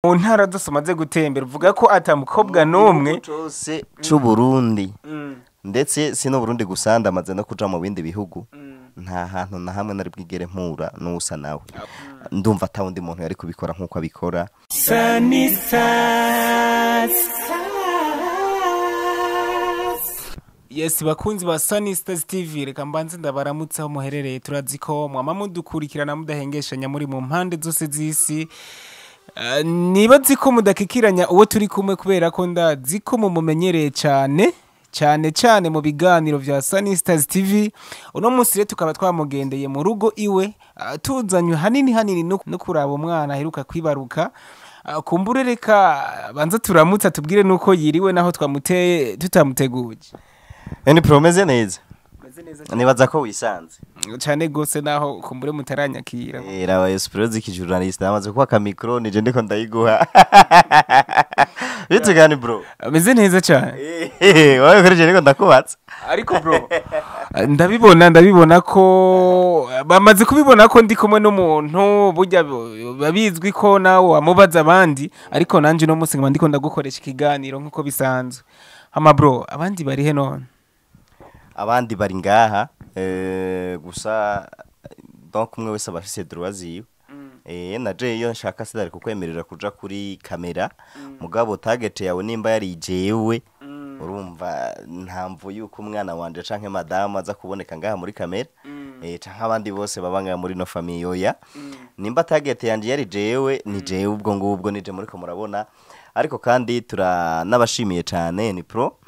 Mu ntara zose umaze gutembera, uvuga ko ata mukobwa n'umwe Cose c'Uburundi, ndetse si n'Uburundi gusa, ndamaze no kuja mu bindi bihugu, nta hantu na hamwe nari bwigere mpura n'uwusa nawe. Ndumva ata wundi muntu yari kubikora nk'uko abikora. Sunny Stars. Yes, bakunzi ba Sunny Stars TV, reka mbanze ndabaramutse aho muherereye. Turazi ko mwama mudukurikirana mudahengeshanya muri mu mpande zose z'isi. Nibazi ko mudakikiranya uwo turi kumwe, kubera ko ndazi ko mumumenyereye cyane cyane cyane mu biganiro vya Sunny Stars TV. Uno munsi rero tukaba twamugendeye mu rugo iwe, tuzanywe hanini hanini no kuraba umwana aheruka kwibaruka. Kumbure reka banza turamutse, tubwire nuko yiriwe naho twamuteye tutamuteguje. Eni promeze neza. Meze neza. Nibaza ko wisanze. Cyane gose, naho kumbure mutaranyakira. Rawa Esprozi ki journaliste amaze kwaka micro, nije ndiko ndayiguha. Bitu gani, bro? Ameze neza cyane. Wowe koreje ndiko ndakubatsa. Ariko bro, ndabibona ko bamaze kubibona ko ndi kumwe n'umuntu burya babizwi ko nawe wamubaza abandi, ariko nanje uno munsi nkaba ndiko ndagukoresha ikiganiro nk'uko bisanzwe. Hama bro, abandi bari he none? Abandi bari ngaha, gusa donc umwe wese aba afise droit ziwe. Na je iyo nshaka sidari kukwemerera kuja kuri kamera, mugabo target yawe nimba yari jewe, urumva nta mvu yuko umwana wanje canke madamu aza kuboneka ngaha muri kamera, canke abandi bose baba ngaha muri no famille. Oya, nimba target yanje yari jewe, ni jewe ubwo ngubwo nije muriko murabona. Ariko kandi turanabashimiye cane. Ni pro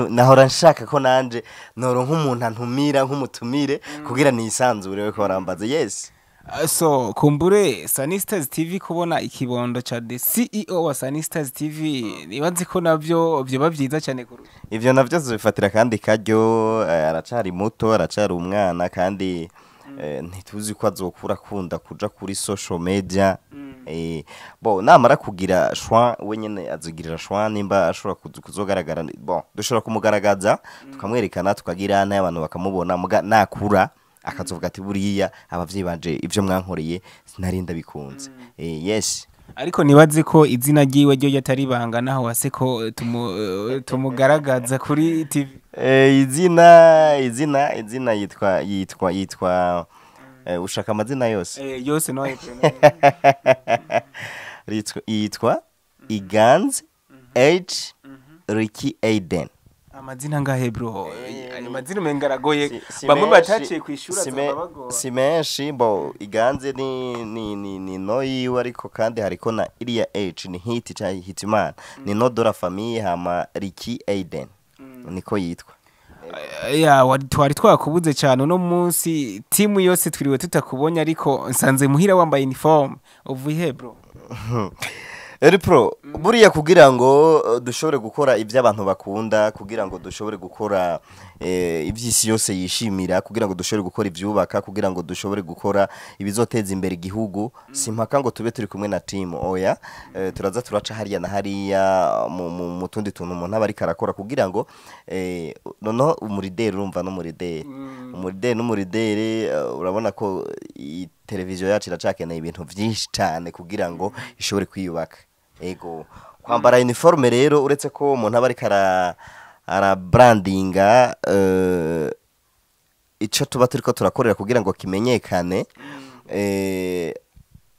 nahora nshaka ko nanje noronka nk'umuntu antumira nk'umutumire kugira nisanzure ko barambaza, yes. So kumbure Sunny Stars TV kubona ikibondo ca the CEO wa Sunny Stars TV, nibaze ko navyo vyoba vyiza cyane kurusha. Ivyo navyo tubifatira kandi karyo, aracari muto, aracari umwana, kandi ntituzi ko azokura akunda kuja kuri social media. Bon, namara kugira choix, we nyene azogirira choix nimba ashobora kuzogaragara. Bon, dushobora kumugaragaza, tukamwerekana, tukagira n'abantu bakamubona, muga nakura akazovuga ati: "Buriya abavyeyi banje ivyo mwankoreye sinari ndabikunze." Yes. Ariko nibaze ko izina ryiwe ryo yatari ibanga, naho wase ko tumugaragaza kuri TV. Izina yitwa, ushaka amazina yose? Yose no. Yitwa Iganze H Ricky Aiden. Amazina ngahe, bro? Ayo mazina umenga aragoye. Si Bamwe menshi, bataciye kwishura si bagora. Si menshi. Bo Iganze ni no yiwe, ariko kandi hariko na iriya H ni Hit cyangwa Hitimana, ni no de la famille. Hama Ricky Aiden niko yitwa. Ya twari twakubuze cyane uno munsi, timu yose twiriwe tutakubonye, ariko nsanze muhira wambaye uniform. Uvuye he, bro? Eri pro, buriya kugira ngo dushobore gukora ibyo abantu bakunda, kugira ngo dushobore gukora iby'isi yose yishimira, kugira ngo dushobore gukora ibyubaka, kugira ngo dushobore gukora ibizoteza imbere igihugu, si mpaka ngo tube turi kumwe na timu, oya. Turaza turaca hariya na hariya mu tundi tuntu umuntu aba ariko arakora kugira ngo noneho umurideri, urumva n'umurideri, umurideri n'umurideri, urabona ko iyi televiziyo yacu iracakeneye ibintu byinshi cyane kugira ngo ishobore kwiyubaka. Ego, kwambara uniforme rero, uretse ko umuntu aba ariko ara brandinga ico tuba turiko turakorera kugira ngo kimenyekane,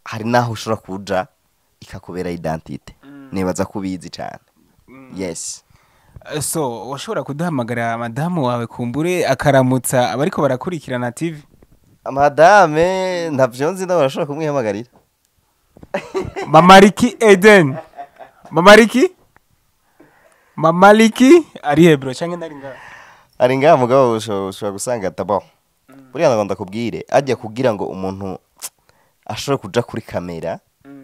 hari naho ushobora kuja ikakubera identité. Nibaza ko ubizi cyane, yes. So washobora kuduhamagara madamu wawe, kumbure akaramutsa abariko barakurikirana TV? Madame ntavyo nzi, nawe urashobora kumwihamagarira. Mama Ricky Eden, Mama Ricky, Mama Ricky ari he, bro, canke nari ngaha? Ari ngaha, mugabo ushobora gusanga tabo buriya ndagomba kubwire ajya kugira ngo umuntu ashobore kuja kuri kamera,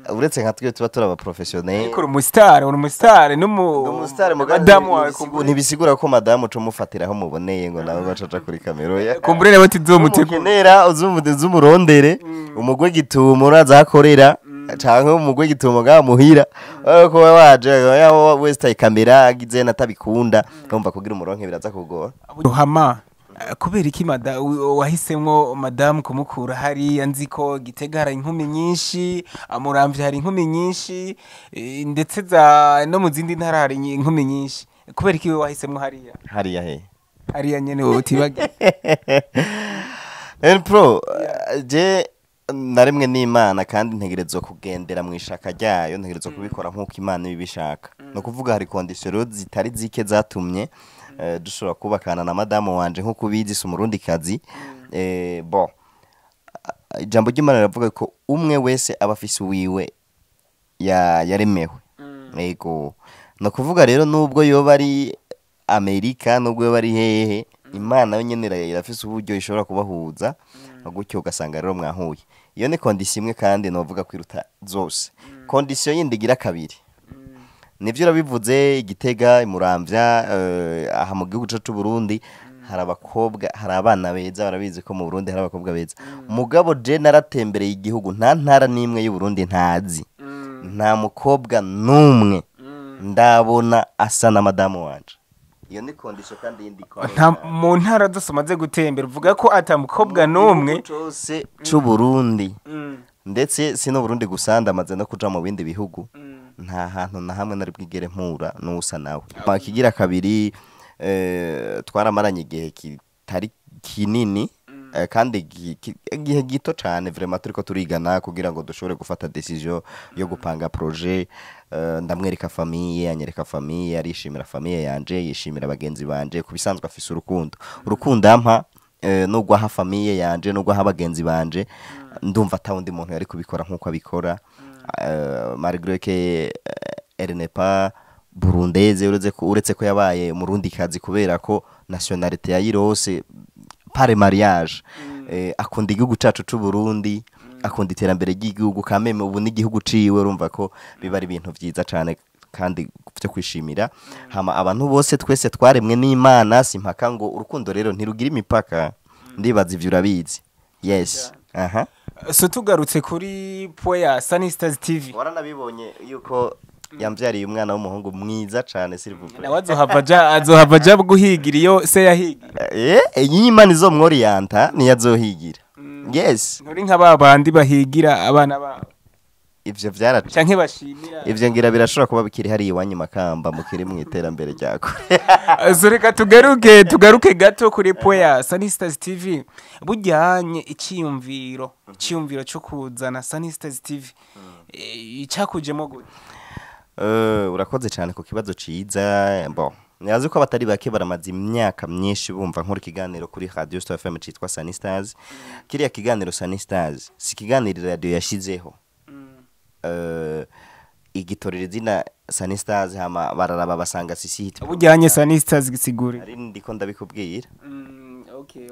uretse nka twe tuba turi aba professionnel. Ariko uri umustar, uri umustar n'umu Umustar, mugabo madamu wawe kumbure. Ntibisigura ko madamu uca umufatira aho muboneye ngo nawe baca aja kuri kamera, oya. Kumbure nawe tuzomutegura. Umukenera uzumurondere, umugwe gitumo uraza akorera, canke umugwe gitumo ngaha muhira ko waje wese kamera agize natabikunda, urumva kugira umuronke biraza kugora. Hama Kubera iki wahisemwo madamu kumukura hariya? Nzi ko Gitega hari inkumi nyinshi, Muramvya hari inkumi nyinshi, ndetse za no mu zindi ntara hari inkumi nyinshi. Kubera iki we wahisemwo hariya? Hariya he? Hariya nyene wowe utibagiye. El Pro, je naremwe n'Imana kandi ntegerezwa kugendera mu ishaka ryayo, ntegerezwa kubikora nk'uko Imana ibishaka. No kuvuga hari condition rero zitari zike zatumye dushobora kubakana na madamu wanje. Nk'uko ubizi, si umurundi kazi. Bon, ijambo ry'Imana riravuga ko umwe wese aba afise uwiwe yaremewe. Yego, no kuvuga rero nubwo yoba ari Amerika, nubwo yoba ari hehe, Imana yo nyene irafise uburyo ishobora kubahuza gutyo, ugasanga rero mwahuye. Iyo ni condition imwe kandi novuga kwiruta zose. Condition yindi igira kabiri, nivyo urabivuze, Igitega, Imuramvya, aha mu gihugu cacu Burundi hari abakobwa, hari abana beza. Barabizi ko mu Burundi hari abakobwa beza, mugabo je naratembereye igihugu, nta ntara n'imwe y'u Burundi ntazi, nta mukobwa n'umwe ndabona asa na madamu wanje. Iyo ni condition kandi yindi ikomeye Nta cyane. Mu ntara zose umaze gutembera, uvuga ko ata mukobwa n'umwe? Igihugu cose c'u Burundi, ndetse si no Burundi gusa, ndamaze no kuja mu bindi bihugu, nta hantu na hamwe nari bwigere mpura n'usa nawe. Kigira kabiri, twaramaranye igihe kitari kinini, kandi igihe gito cane vraiment turiko turigana kugira ngo dushobore gufata décision yo gupanga projet. Ndamwereka famille, anyereka famille, arishimira famille yanje, yishimira bagenzi banje. Ku bisanzwe afise urukundo, urukundo ampa, nubwo aha famille yanje, nubwo aha bagenzi banje, ndumva ata wundi muntu yari kubikora nkuko abikora, malgré que elle n'est pas burundaise, uretse ko yabaye umurundikazi kubera ko nationalité yayirose par mariage. Akunda igihugu cacu c'u Burundi, akunda iterambere ry'igihugu kameme, ubu n'igihugu ciwe. Urumva ko biba ari ibintu vyiza cane kandi byo kwishimira. Hama abantu bose twese twaremwe n'Imana, simpaka ngo urukundo rero ntirugira imipaka. Ndibaza ivyo urabizi. Yes, aha. So tugarutse kuri point ya Sunny Stars TV. Waranabibonye yuko yamvyariye umwana w'umuhungu mwiza cane, s'il vous plaît. Nawe azohava aja guhigira iyo se yahigiye. Iyi Imana izomworiyanta niyo azohigira. Yes. Nturi nka ba bandi bahigira abana babo Ivyo vyara canke bashimira. Ivyo ngira birashobora kuba bikiri hariya iwanyu Makamba, mukiri mu iterambere ryako. So reka tugaruke gato kuri point ya Sunny Stars TV. Bujyanye iciyumviro cyo kuzana Sunny Stars TV, icakujemo gute? Urakoze cyane ku kibazo ciza. Bon, nibaze ko abatari bake baramaze imyaka myinshi bumva nkora ikiganiro kuri Radio Star FM citwa Sunny Stars. Kiriya kiganiro Sunny Stars si ikiganiro radio yashizeho, igitorera izina Sunny Stars, hama bararaba basanga sisi hit. Bujyanye Sunny Stars gisigure. Ari ndiko ndabikubwira. Okay.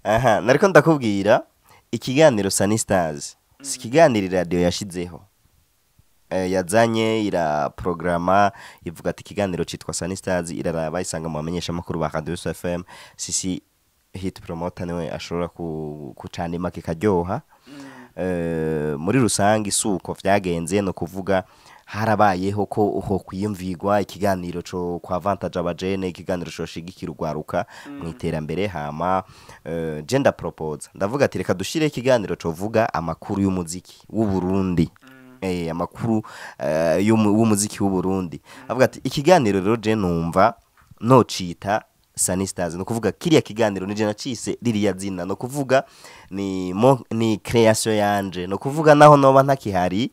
Aha nariko ndakubwira, ikiganiro Sunny Stars si ikiganiro radio yashizeho, yazanye ira programa ivuga ati ikiganiro citwa Sunny Stars, iraraba isanga mu bamenyesha makuru ba Radio Star FM, sisi hit promoter niwe ashobora kucanima kikaryoha. Muri rusange isuko vyagenze, no kuvuga harabayeho ko uho kwiyumvirwa ikiganiro co kwa avantage abajene, ikiganiro co shigikira urwaruka mu iterambere. Hama je ndapropose, ndavuga ati reka dushire ikiganiro covuga amakuru y'umuziki w'u Burundi, amakuru w'umuziki w'u Burundi. Avuga ati ikiganiro rero je numva nocita Sunny Stars. No kuvuga kiriya kiganiro nije nacise ririya zina, no kuvuga ni création yanje. No kuvuga naho noba ntakihari,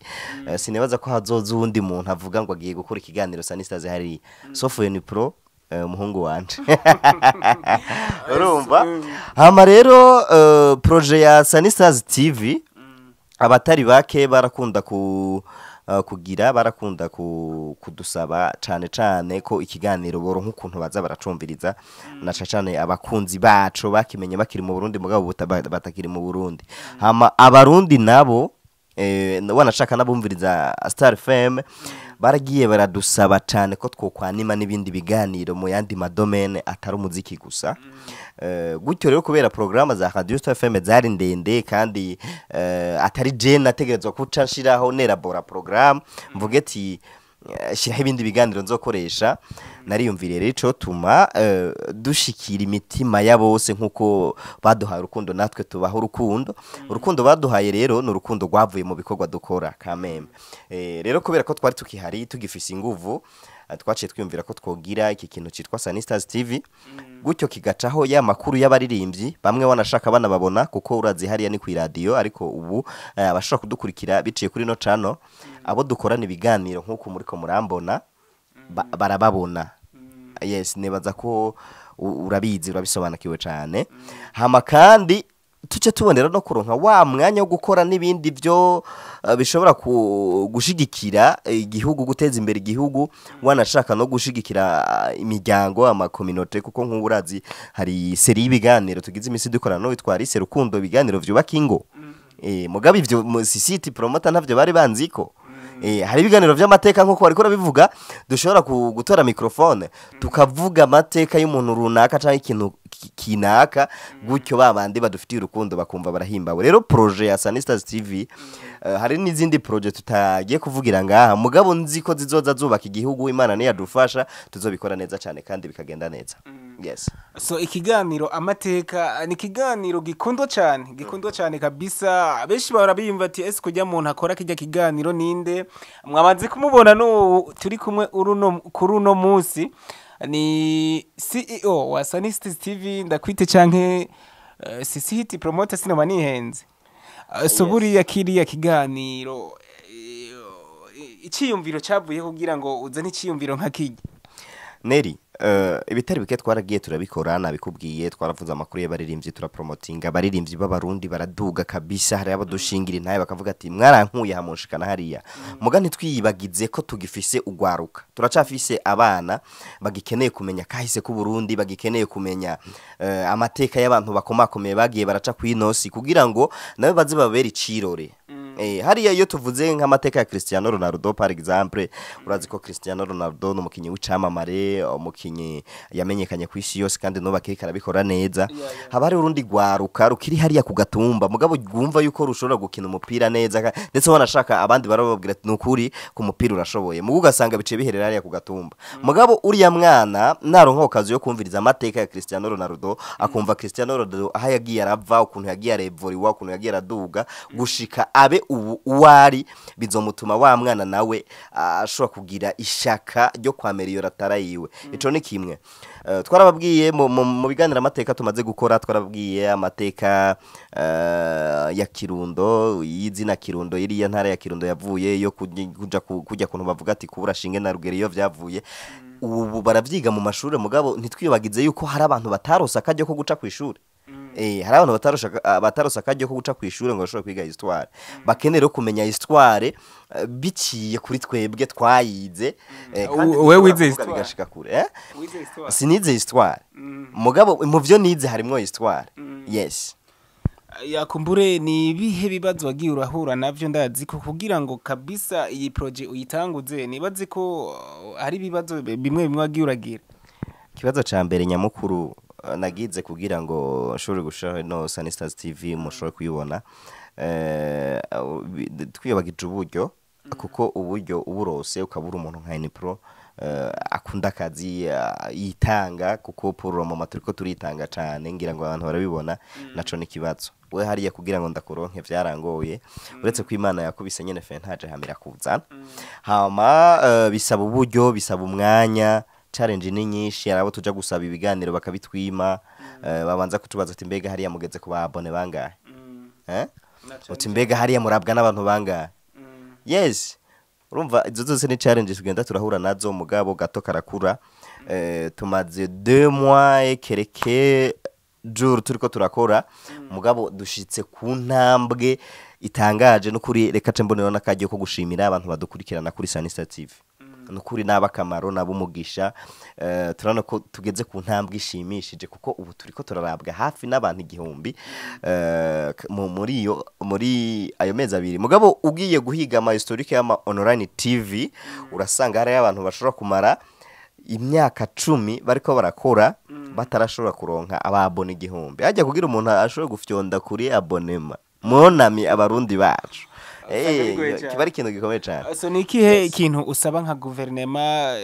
sinibaza ko hazoza uwundi muntu avuga ngo agiye gukora ikiganiro Sunny Stars hari Software Pro, umuhungu wanje, urumva. Hama rero projet ya Sunny Stars TV, abatari bake barakunda ku kugira barakunda kudusaba cane cane ko ikiganiro boronka ukuntu baza baracumviriza, na cane cane abakunzi bacu bakimenye bakiri mu Burundi mugabo batakiri mu Burundi. Hama abarundi nabo, wanashaka nabumviriza Star FM, baragiye baradusaba cane ko twokwanima n'ibindi biganiro mu yandi ma domaine atari umuziki gusa. Gutyo rero kubera programme za Radio Star FM zari ndende kandi atari je nategerezwa kuca nshiraho nerabora programme mvuge ati shiraho ibindi biganiro nzokoresha. Nariyumviriye rero ico tuma dushikira imitima ya bose nkuko baduhaye urukundo, natwe tubaha urukundo. Urukundo baduhaye rero ni urukundo rwavuye mu bikorwa dukora kameme. Rero kubera ko twari tukihari, tugifise inguvu, twaciye twiyumvira ko twogira iki kintu citwa Sunny Stars TV, gutyo kigacaho ya makuru y'abaririmbyi bamwe wanashaka banababona, kuko urazi hariya ni ku radio, ariko ubu abashobora kudukurikira biciye kuri no channel, abo dukorana ibiganiro nkuko muriko murambona, barababona. Yes, nibaza ko urabizi, urabisobanukiwe cyane. Hama kandi tuce tubonera no kuronka wa mwanya wo gukora n'ibindi byo bishobora gushigikira igihugu, guteza imbere igihugu, wanashaka no gushigikira imiryango, amakominote, kuko nk'ubu urazi hari série y'ibiganiro tugize imisi dukorana no witwa Alice Rukundo, ibiganiro vyubaka ingo. Mugabe ivyo Sisiti Promoter ntavyo bari banziko. Hari ibiganiro vy'amateka nkuko bariko rabivuga, dushobora gutora microphone tukavuga amateka y'umuntu runaka canke ikintu kinaka, gutyo babandi badufitiye urukundo bakumva barahimbawe. Rero projet ya Sunny Stars TV, hari n'izindi projet tutagiye kuvugira ngaha, mugabo nzi ko zizoza zubaka igihugu. Imana niyadufasha tuzobikora neza cyane kandi bikagenda neza. Yes. So ikiganiro amateka ni ikiganiro gikundwa cyane, gikundwa cyane kabisa. Benshi bahora biyumva ati: "Ese kujya muntu akora kijya kiganiro ninde?" Mwamaze kumubona n'ubu turi kumwe uruno kuri uno munsi, ni CEO wa Sunny Stars TV, ndakwite canke Sisi Hit Promoter, sinoma nihenze. So buriya kiriya kiganiro, iciyumviro cavuye kugira ngo uzane iciyumviro nka kijya? Neri, ibitari bike twaragiye turabikora, nabikubwiye, twaravuze amakuru y'abaririmbyi, turapromotinga abaririmbyi b'Abarundi, baraduga kabisa. Hari abadushingira intaye bakavuga ati: "Mwarankuye hamunshikana hariya." Muga ntitwiyibagize ko tugifise ugwaruka, turacafise abana bagikeneye kumenya kahise ku Burundi, bagikeneye kumenya amateka y'abantu bakomakomeye bagiye baraca kwinosi, kugira ngo nawe baze babere icirore. Hariya iyo tuvuze nk'amateka ya Cristiano Ronaldo, par exemple, urazi ko Cristiano Ronaldo ni umukinyi w'icamamare, umukinyi yamenyekanye ku isi yose, kandi n'ubu akiriko arabikora neza. Haba hari urundi rwaruka rukiri hariya ku gatumba, mugabo rwumva yuko rushobora gukina umupira neza, ndetse wanashaka abandi barababwira ati: "Nukuri ku mupira urashoboye," mugo ugasanga bice biherera hariya ku gatumba. Mugabo uriya mwana naronka okazi yo kumviriza amateka ya Cristiano Ronaldo, akumva Cristiano Ronaldo aho yagiye arava, ukuntu yagiye arevoriwa, ukuntu yagiye araduga gushika abe ubu uwari, bizomutuma wa mwana nawe ashobora kugira ishaka ryo kwameriyora atara yiwe. Ico ni kimwe. Twarababwiye mu biganiro amateka tumaze gukora, twarababwiye amateka ya Kirundo, y'izina Kirundo, iriya ntara ya Kirundo yavuye yo kuja kujya kuntu bavuga ati kubura shinge na rugero iyo vyavuye. Ubu baravyiga mu mashuri, mugabo ntitwibagize yuko hari abantu batarose akaryo ko guca kw'ishuri. Hari abantu batarose akaryo ko guca kw'ishure ngo bashobore kwiga histoire, bakeneye kumenya histoire biciye kuri twebwe twayize, kandi Wewe wize kuvuga histoire? Bigashika kure, eh? Wize histoire? Sinize histoire, mugabo mu vyo nize harimwo histoire, yes. Yakumbure ni ibihe bibazo wagiye urahura navyo? Ndazi ko kugira ngo kabisa iyi projet uyitanguze, nibaze ko hari ibibazo bimwe bimwe wagiye uragira. Ikibazo ca mbere nyamukuru nagize kugira ngo nshobore gushiraho no Sunny Stars TV mushobore kuyibona, twiyobagije uburyo, kuko uburyo uburose ukabura umuntu nka Nipro akunda akazi, yitanga, kuko pour le moment turiko turitanga cane, ngira ngo abantu barabibona, naco ni kibazo. We hariya kugira ngo ndakuronke vyarangoye, uretse ko Imana yakubise nyene fe ntaje hamira kuzana. Hama bisaba uburyo, bisaba umwanya, challenge ni nyinshi. Hari abo tuja gusaba ibiganiro bakabitwima, babanza kutubaza ati: "Mbega hariya mugeze ku ba abonnés bangahe?" Eh, uti: "Mbega hariya murabwa n'abantu bangahe?" Yes, urumva izo zose ni challenge tugenda turahura nazo, mugabo gato karakura. Tumaze 2 mois et quelques jours turiko turakora, mugabo dushitse ku ntambwe itangaje nukuri. Reka ce mbonera n'akaryo ko gushimira abantu badukurikirana kuri Sunny Star TV, nukuri naba akamaro nabo umugisha. Turabona ko tugeze ku ntambwe ishimishije, kuko ubu turiko turarabwa hafi n'abantu 1000 muri ayo mezi 2. Mugabo ugiye guhiga ama historique y'ama online TV, urasanga hari abantu bashobora kumara imyaka 10 bariko barakora batarashobora kuronka aba abonnés 1000. Hajya kugira umuntu ashobore gufyonda kuri abonnement, monami Abarundi bacu. Usanga bigoye cane. Kiba ari ikintu gikomeye cane. So ni ikihe ikintu usaba nka guverinema,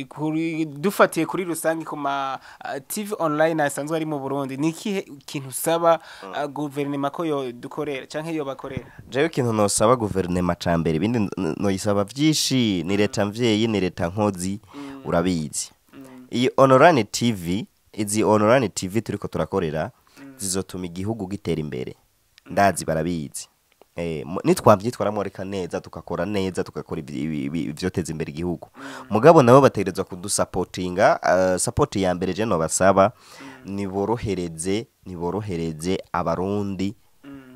kuri dufatiye kuri rusange ku ma TV online asanzwe ari mu Burundi, ni ikihe ikintu usaba guverinema ko yo dukorera canke yo bakorera? Jewe ikintu nosaba guverinema ca mbere, ibindi noyisaba vyinshi, ni leta mvyeyi, ni leta nkozi, urabizi. Iyi online TV, izi online TV turiko turakorera zizotuma igihugu gitera imbere, ndazi barabizi. Nitwavyitwaramwo reka neza, tukakora neza, tugakora ivyoteza imbere igihugu, mugabo nabo bategerezwa kudusapotinga. Support ya mbere je nobasaba, niborohereze abarundi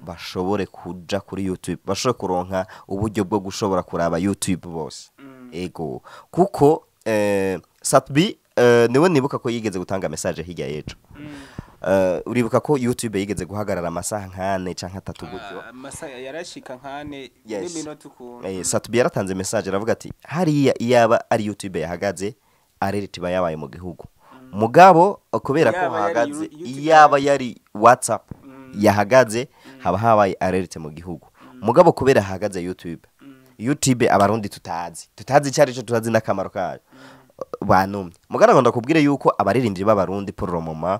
bashobore kuja kuri YouTube, bashobore kuronka uburyo bwo gushobora kuraba YouTube bose. Ego, kuko Sat-B niwe nibuka ko yigeze gutanga message hirya y'ejo. Uribuka ko YouTube yigeze guhagarara amasaha nk'ane canke 3 gutyo? Amasaha yarashika nkane n'iminota ukuntu. Sat-B yaratanze message, aravuga ati hariya iyaba ari YouTube yahagaze, alert iba yabaye mu gihugu, mugabo kubera ko Yaba yari hahagaze YouTube iyaba yari WhatsApp yahagaze, haba habaye alert mu gihugu, mugabo kubera hahagaze YouTube, YouTube abarundi tutazi icyo ari cyo, tutazi n'akamaro kayo, banumye. Mugabo ngo ndakubwire yuko abaririmbyi b'abarundi pour le moment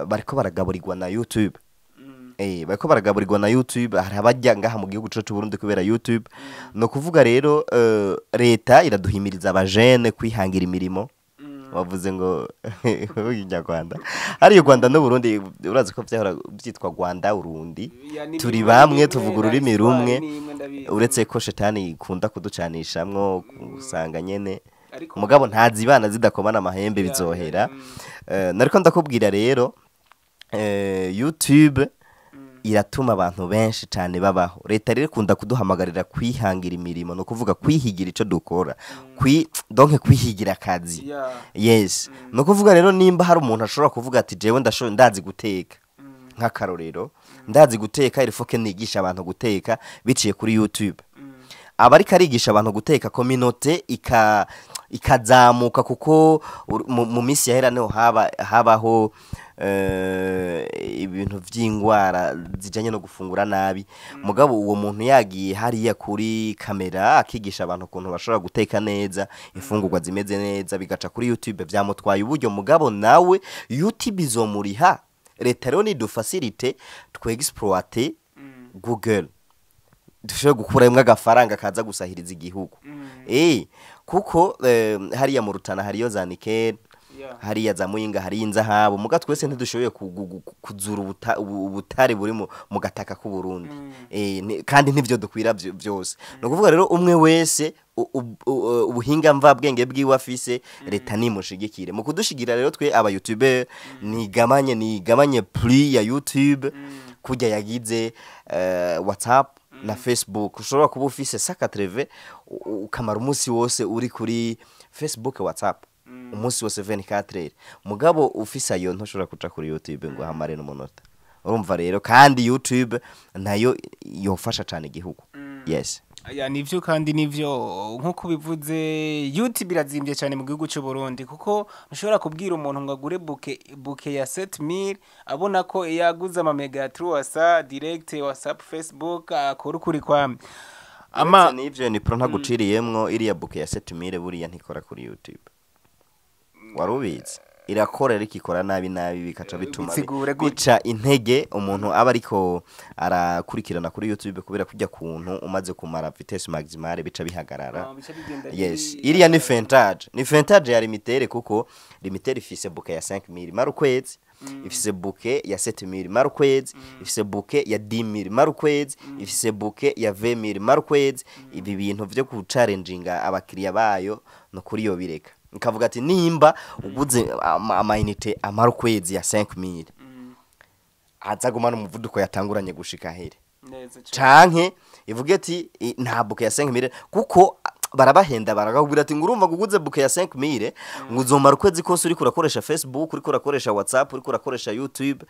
bariko baragaburirwa na YouTube. Bariko baragaburirwa na YouTube. Hari abajya ngaha mu gihugu cyacu Burundi kubera YouTube. No kuvuga rero, leta iraduhimiriza abajene kwihangira imirimo. Wavuze ngo Inyarwanda, hari u Rwanda n'u Burundi, urazi ko vyahora byitwa Rwanda Urundi. Ya, ni Turi bimwe, bamwe, bimwe, tuvuga na ururimi histoire rumwe, ni imwe, ndabizi. uretse ko shetani ikunda kuducanishamwo, usanga nyene Ariko mugabo ntazibana zidakomana amahembe, bizohera. Nariko ndakubwira rero, YouTube iratuma abantu benshi cyane babaho. Leta rero ikunda kuduhamagarira kwihangira imirimo, ni ukuvuga kwihigira ico dukora, donc kwihigira akazi. Yes, ni ukuvuga rero nimba hari umuntu ashobora kuvuga ati jewe ndashoboye, ndazi guteka, nk'akarorero ndazi guteka, il faut que nigisha abantu guteka biciye kuri YouTube, aba ariko arigisha abantu guteka, communauté ikazamuka, kuko mu minsi yahera niho habaho ibintu vy'ingwara zijanye no gufungura nabi. Mugabo uwo muntu yagiye hariya kuri kamera akigisha abantu ukuntu bashobora guteka neza imfungurwa zimeze neza, bigaca kuri YouTube, vyamutwaye uburyo, mugabo nawe YouTube izomuriha. Leta rero nidufacilite twexploite Google, dushobore gukuramo agafaranga kaza gusahiriza igihugu. Kuko hariya mu Rutana hariyo za nickel, hariya za Muyinga hariyo inzahabu, muga twese ntidushoboye kuzura ubutare buri mu gataka k'u Burundi. Kandi ntivyo dukwira vyose. Ni ukuvuga rero umwe wese ubuhinga mvabwenge bwiwe afise, leta nimushigikire. Mu kudushigira rero twe aba YouTuber, nigamanye prix ya YouTube kurya yagize WhatsApp na Facebook. Ushobora kuba ufise 180, ukamara umunsi wose uri kuri Facebook, WhatsApp, umunsi wose 24 heures, mugabo ufise ayo ntushobora kuja kuri YouTube ngo hamare n'umunota. Urumva rero kandi YouTube nayo yofasha cyane igihugu. Yes. Ya, nivyo, kandi nivyo nkuko bivuze, YouTube irazimbye cyane mu gihugu cy'u Burundi, kuko ntushobora kubwira umuntu ngo agure bouquet ya 7000 abona ko yaguze ama mega 3 direct WhatsApp, Facebook, akora ukuri kwamye ama Uretse n'ivyo, ni pro ntaguciriyemwo, iriya bouquet ya 7000 buriya ntikora kuri YouTube. Wari ubizi? Irakora, ariko ikora nabi nabi, bikaca bituma Bisigure gute? bica intege umuntu aba ariko arakurikirana kuri YouTube, kubera kurya kuntu umaze kumara vitesse maximale bica bihagarara. Ah, bica bigenda. Yes, iriya ni fentage, ni fentage ya Lumitel, kuko Lumitel ifise bouquet ya 5000 mara ukwezi, ifise bouquet ya 7000 mara ukwezi, ifise bouquet ya 10000 mara ukwezi, ifise bouquet ya 20000 mara ukwezi. Ibi bintu vyo kuchallenginga abakiriya bayo no kuri yo bireka, nkavuga ati nimba uguze amayinite amara ukwezi ya 5000, aza gumana umuvuduko yatanguranye gushika here. Neza cyane. Canke ivuge ati nta bouquet ya 5000, kuko barabahenda, barakubwira ati ngo urumva ngo uguze bouquet ya 5000 ngo uzomara ukwezi kose uriko urakoresha Facebook, uriko urakoresha WhatsApp, uriko urakoresha YouTube,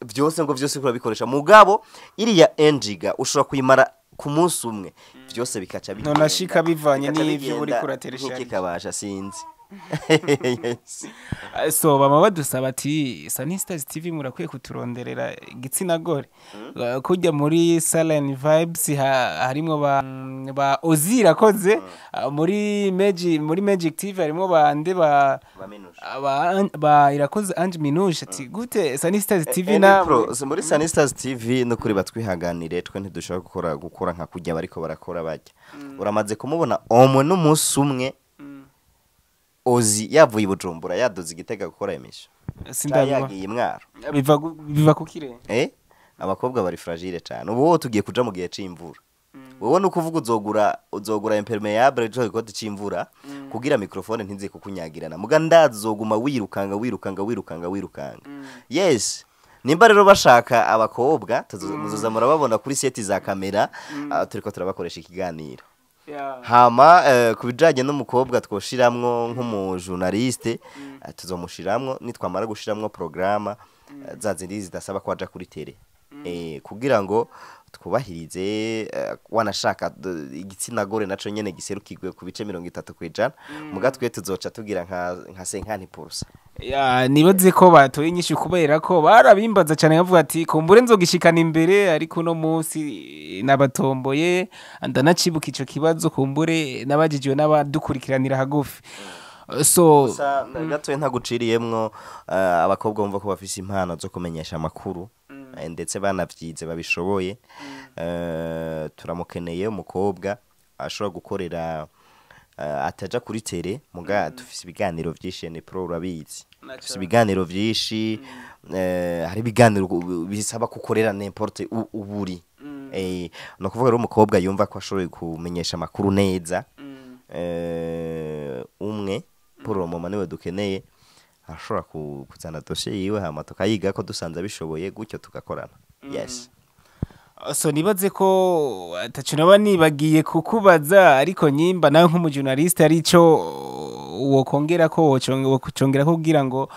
byose ngo byose uriko urabikoresha, mugabo iriya 1 giga ushobora kuyimara ku munsi umwe, byose bikaca bigenda. Nonashika bivanye Bikaca n'ivyo bigenda uriko urateresha. nk'ikikabasha sinzi. Yes. So bama badusaba ati Sunny Stars TV murakwiye kuturonderera igitsina gore. Kujya muri Silent Vibes harimwo ba Ozira koze, muri Magic TV harimwo bande ba ba Irakoze Ange Minouche, ati gute Sunny Stars TV na Pro, so muri Sunny Stars TV no kuri batwihanganire, twe ntidushobora gukora nka kujya bariko barakora bajya. Uramaze kumubona omwe n'umunsi umwe Ozi yavuye i Bujumbura yaduze igitega gukora emission? Sindabibona. Yagiye i Mwaro. Biva kukire. Abakobwa bari fragile cyane. Ubu wowe tugiye kuja mu gihe c'imvura, wowe ni ukuvuga uzogura imperméable cyo gikoti c'imvura kugira microphone ntize kukunyagirana, muga ndazi uzoguma wirukanga, wirukanga, wirukanga, wirukanga. Yes, nimba rero bashaka abakobwa, muzoza murababona kuri set za kamera, turiko turabakoresha ikiganiro. Hama ku bijanye n'umukobwa twoshiramwo nk'umujournaliste, tuzomushiramwo nitwamara gushiramwo programme za zindi zidasaba ko aja kuri télé, kugira ngo twubahirize, wanashaka igitsina gore naco nyene giserukirwe ku bice 30%, muga twe tuzoca tugira nka 50%. Ya, nibaze ko batoye inyishu, kubera ko barabimbaza cyane bavuga ati kumbure nzogishikana imbere, ariko uno munsi nabatomboye ndanacibuka ico kibazo, kumbure nabajijiwe n'abadukurikiranira hagufi. So Gusa gatoya ntaguciriyemwo, abakobwa bumva ko bafise impano zo kumenyesha amakuru, ndetse banavyize babishoboye, turamukeneye. Umukobwa ashobora gukorera, ataja kuri télé, muga dufise ibiganiro vyinshi, ni pro urabizi, dufise ibiganiro vyinshi, hari ibiganiro bisaba kukorera n'importe uburi, no kuvuga rero umukobwa yumva ko ashoboye kumenyesha amakuru neza, umwe pour le moment niwe dukeneye, ashobora kuzana dossier yiwe, hama tukayiga ko dusanze abishoboye, gutyo tugakorana. Yes. So nibaze ko ataco naba nibagiye kukubaza, ariko nyimba nawe nk'umujournaliste ari ico wokongera ko wocongera ko kugira ngo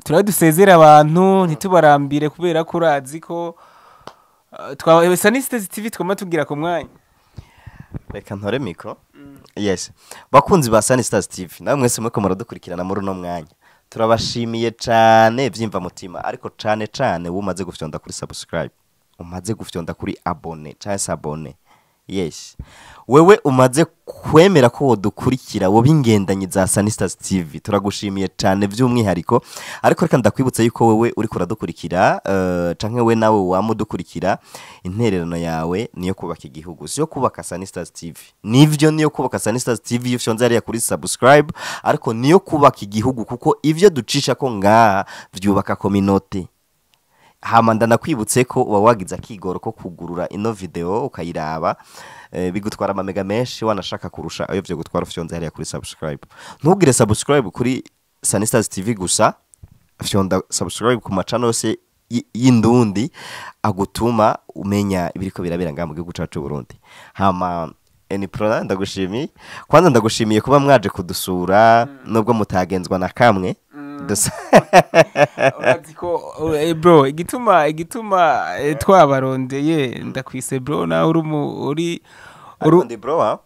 turabe dusezere abantu ntitubarambire, kubera ko urazi ko twa Sunny Stars TV twama tugira ku mwanya. Reka ntore micro. Yes, bakunzi ba Sunny Stars TV, namwe mwese muriko muradukurikirana muri uno mwanya, turabashimiye cane vyimva mutima, ariko cane cane umaze gufyonda kuri subscribe, umaze gufyonda kuri abonner canke s'abonner. Yes, wewe umaze kwemera ko wodukurikira, wowe ingendanyi za Sunny Stars TV, turagushimiye cane by'umwihariko. Ariko reka ndakwibutsa yuko wewe uriko uradukurikira, canke we nawe wamudukurikira, intererano yawe niyo kubaka igihugu, siyo kubaka Sunny Stars TV. Nivyo, niyo kubaka Sunny Stars TV iyo ufyonze hariya kuri subscribe, ariko niyo kubaka igihugu, kuko ivyo ducisha ko ngaha vyubaka communauté. Hama ndanakwibutse ko uba wagize akigoro ko kugurura ino video ukayiraba, bigutwara amamega menshi, wanashaka kurusha ayo vyo gutwara ufyonze hariya kuri subscribe. Ntugire subscribe kuri Sunny Stars TV gusa, fyonda subscribe ku macano yose y'indundi agutuma umenya ibiriko birabera ngaha mu gihugu cacu c'u Burundi. Hama Eniprona, ndagushimiye kwanza, ndagushimiye kuba mwaje kudusura nubwo mutagenzwa na kamwe dusa. Urazi ko bro, igituma twabarondeye, ndakwise bro nawe uri uri Ariko ndi bro ha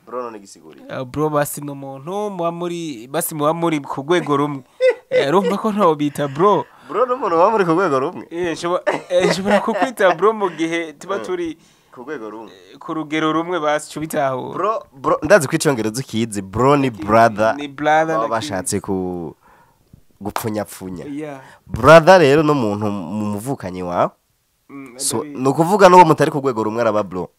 bro, none gisiguri. Bro basi ni umuntu muba muri, basi muba muri ku rwego rumwe. Urumva ko ntobita bro. Bro n'umuntu muba muri ku rwego rumwe. Nshobora kukwita bro mu gihe tuba turi ku rwego rumwe, ku rugero rumwe, basi cyo bitahura. Bro, bro, ndazi ko icyongereza ukizi, bro ni brother. Ni brother. Baba Ndakizi. bashatse ku gupfunyapfunya. Brother rero n'umuntu mu muvukanyi wawe. So Ndabizi. ni ukuvuga n'uwo mutari ku rwego rumwe araba bro.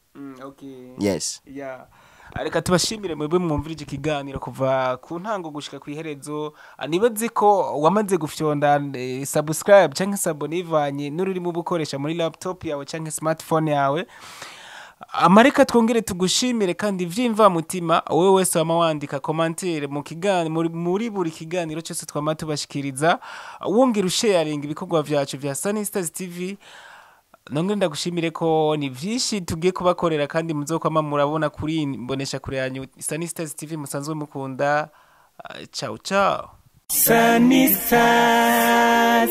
Okay. Yes. Yeah. Reka tubashimire mwebwe mwumvirije ikiganiro kuva ku ntango gushika ku iherezo. Nibaze ko wamaze gufyonda subscribe canke s'abonner ivanye n'ururimi uba ukoresha muri laptop yawe canke smartphone yawe. Amareka twongere tugushimire kandi vy'imvamutima wowe wese wama wandika commentaire mu kiganiro, muri buri kiganiro cyose twama tubashikiriza, wongera usharinga ibikorwa vyacu vya Sunny Stars TV. Nongere ndagushimire ko ni vyinshi tugiye kubakorera kandi muzokwama murabona kuri mbonesha kure yanyu Sunny Stars TV musanzwe mukunda. Ciao ciao, Sunny Stars.